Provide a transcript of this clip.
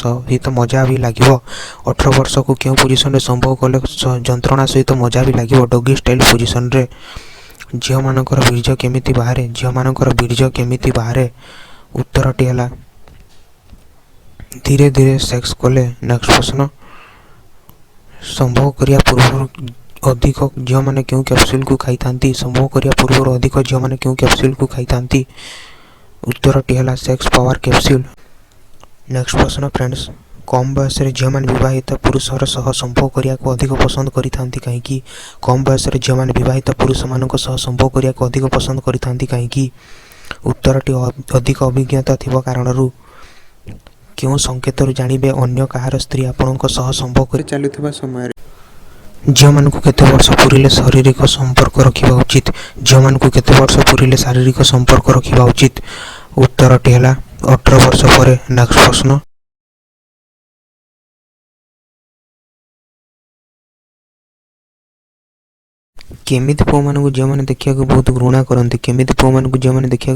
ସହିତ ମଜା ବି ଲାଗିବ? 18 ବର୍ଷକୁ କେଉଁ ପୋଜିସନରେ ସମ୍ଭୋଗ କଲେ ଯନ୍ତ୍ରଣା ସହିତ ମଜା ବି ଲାଗିବ? ଡଗି ଷ୍ଟାଇଲ୍ ପୋଜିସନରେ। ଝିଅମାନଙ୍କର ବୀର୍ଯ୍ୟ କେମିତି ବାହାରେ? ଝିଅମାନଙ୍କର ବୀର୍ଯ୍ୟ କେମିତି ବାହାରେ? ଉତ୍ତରଟି ହେଲା ଧୀରେ ଧୀରେ ସେକ୍ସ କଲେ। ନେକ୍ସଟ ପ୍ରଶ୍ନ, ସମ୍ଭୋଗ କରିବା ପୂର୍ବରୁ ଅଧିକ ଝିଅମାନେ କେଉଁ କ୍ୟାପସୁଲକୁ ଖାଇଥାନ୍ତି? ସମ୍ଭୋଗ କରିବା ପୂର୍ବରୁ ଅଧିକ ଝିଅମାନେ କେଉଁ କ୍ୟାପସୁଲକୁ ଖାଇଥାନ୍ତି? ଉତ୍ତରଟି ହେଲା ସେକ୍ସ ପାୱାର କ୍ୟାପସୁଲ। ନେକ୍ସଟ ପ୍ରଶ୍ନ ଫ୍ରେଣ୍ଡସ୍, କମ୍ ବୟସରେ ଝିଅମାନେ ବିବାହିତ ପୁରୁଷର ସହ ସମ୍ଭୋଗ କରିବାକୁ ଅଧିକ ପସନ୍ଦ କରିଥାନ୍ତି କାହିଁକି? କମ୍ ବୟସରେ ଝିଅମାନେ ବିବାହିତ ପୁରୁଷମାନଙ୍କ ସହ ସମ୍ଭୋଗ କରିବାକୁ ଅଧିକ ପସନ୍ଦ କରିଥାନ୍ତି କାହିଁକି? ଉତ୍ତରଟି ଅଧିକ ଅଭିଜ୍ଞତା ଥିବା କାରଣରୁ। କେଉଁ ସଂକେତରୁ ଜାଣିବେ ଅନ୍ୟ କାହାର ସ୍ତ୍ରୀ ଆପଣଙ୍କ ସହ ସମ୍ଭୋଗ ଚାଲୁଥିବା ସମୟରେ। ଝିଅମାନଙ୍କୁ କେତେ ବର୍ଷ ପୂରିଲେ ଶାରୀରିକ ସମ୍ପର୍କ ରଖିବା ଉଚିତ? ଝିଅମାନଙ୍କୁ କେତେ ବର୍ଷ ପୂରିଲେ ଶାରୀରିକ ସମ୍ପର୍କ ରଖିବା ଉଚିତ? ଉତ୍ତରଟି ହେଲା 18 ବର୍ଷ ପରେ। ନେକ୍ସଟ ପ୍ରଶ୍ନ, କେମିତି ପୁଅମାନଙ୍କୁ ଝିଅମାନେ ଦେଖିବାକୁ ବହୁତ ଘୃଣା କରନ୍ତି? କେମିତି ପୁଅମାନଙ୍କୁ ଝିଅମାନେ ଦେଖିବାକୁ